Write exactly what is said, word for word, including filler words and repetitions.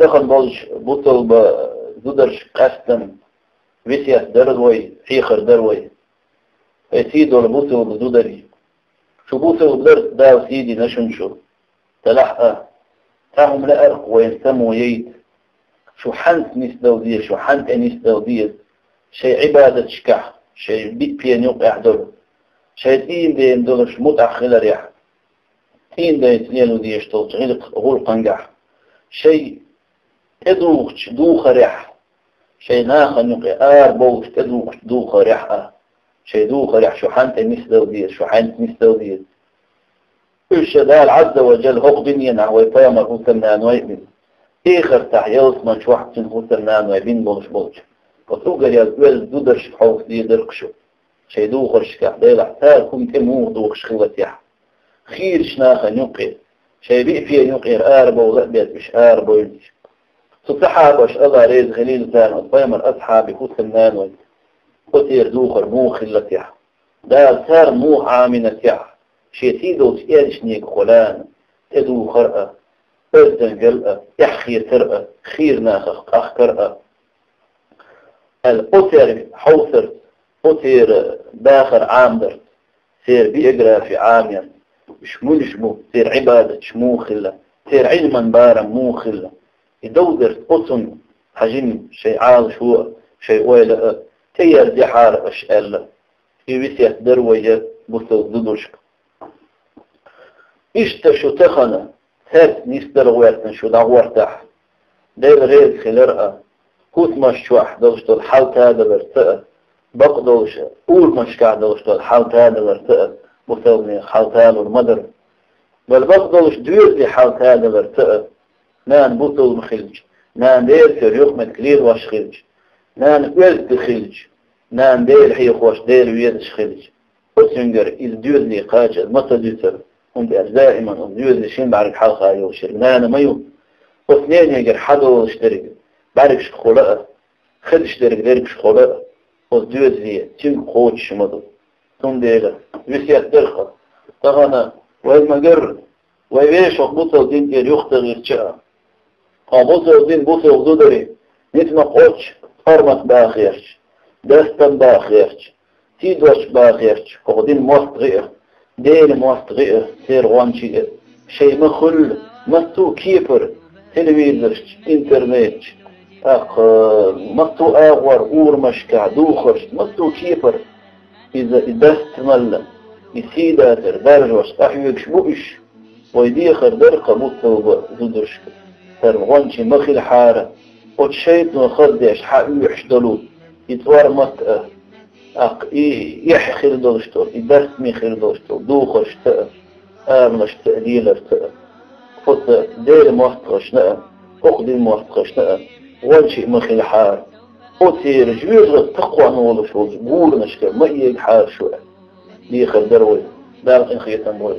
Тахан болчу бусалба зударшка къаьстина весет дар вай, хьехар дар вай. Хье сий долу бусалба зударий. Шу бусалба дарца Дала сий дина шуна шу. Делахь а, цхьа хӀума лаьара-кх вайна само яйта. Шу хьаьнца нисдала деза, шу хьаьнца тӀе нисдала деза. Шайн Ӏибадаташкахь, шайн биъ пена юкъехь долу, шайн цӀийнан дена долуш мутӀахь хиларехь, цӀийнан дайца лело дезаш долчу гӀиллакх-, гӀуллакхангахь, шайн тӀедухучу духарехь, шайн нахана юкъе арабовлуш тӀедухучу духарехь а, шайн духарехь шу хьаьнца тӀе нисдала деза, шу хьаьнца нисдала деза. Уьш ша Дала Ӏазза ва Джалла хӀокху дуьненахь вай пайхамар хӀусамнаной а бина, эхартахь ялсамани чохь цуьнан хӀусамнаной бина болуш болчу, оцу уггар ял оьзда зударшка хьовса дезара-кх шу. Шайн духаршкахь Делахь цара хӀума тӀе муха духуш хилла техьа. Хийрачу нахана юккъе, шайн биъ пена юкъера арабовла а беза уьш арабовлуьйтуш. Цу сахьабаш, Алла реза хилийла царна, оцу пайхамар асхьабийн хӀусамнаной, оцеран духар муха хилла техьа. Дала царна муха Ӏамийна техьа, шен сий долчу элчанегахула тӀедухар а, оьздангалла а, эхь хетар а, хийра нахах къахкар а. Аьлла, оцеран хьовсарца, оцеран дахар Ӏамадарца, церан биографи Ӏамаярца, уьш муьлш бу, церан Ӏибадаташ муха хилла, церан Ӏилман барам муха хилла. И довзарца оцунна хьажийна шайн Ӏалашо а, шайн ойла а тӀеяздехьара аша аьлла. И весет дара вай бусалба зударшка. Иштта шу тахана цаьрца нисдала гӀоьртина шу дӀагӀортахь, Дела реза хилар а, хӀусамаш чохь долуш долу хьал тадаларца а, бакъдолуш урамашкахь долуш долу хьал тадаларца а, бусалбанийн хьал талур ма дара. Вала бакъдолуш доьзалийн хьал тадаларца а, нана бусалба хилча, нана Делан церан юкъаметтиг лелош хилча, нана оьзда хилча, нана Дела хьехош, Дела везаш хилча, оцуьнгара иза доьзале кхача ма ца дуьйцура, хӀунда аьлча даиман оцу доьзалийн шина бӀаьрг хьалха йолуш ерг нана ма ю. Оцу ненегара хьадолуш дерг бӀаьргашкахула а, хезаш дерг дергашкахула а, оцу доьзале цуьнга кхочуш ма ду. Цундела весет дара-кх. Тахана вай ма-гарра, вай вешахь бусалба дин тӀера юхатахийча а, хьо бусалба дин бусалба зударий, ницкъ ма кхоччу, хьурмат бан хьерча, дастам бан хьерча, сий дош бан хьерча, хӀокху динан мостагӀий а, Делан мостагӀий а, церан гӀончий а, шайн ма-хуьллу, массо а кепара, телевизоршчу, интернетчу, тӀаккха массо а агӀор, урамашкахь, духаршца, массо а кепара. Иза и дастамалла, и сий дацар даржош къахьоьгуш бу уьш. Вай дехар дара-кх бусалба зударшка, царна гӀончий ма хилахьара, оцу шайтано хаздеш хьаоьхуш долу и цӀормат а, тӀаккха и эхь хир долуш долу, и дастаме хир долуш долу духаршца а, аралашца а, леларца а. Оцу Делан мостагӀашна а, хӀокху динан мостагӀашна а гӀончий ма хилахьара. Оцеран жоьжахатин такхонна волуш волчу гуранашкара ма эгахьара шу аьлла, дехар дара вай. Дала къинхетам бойла.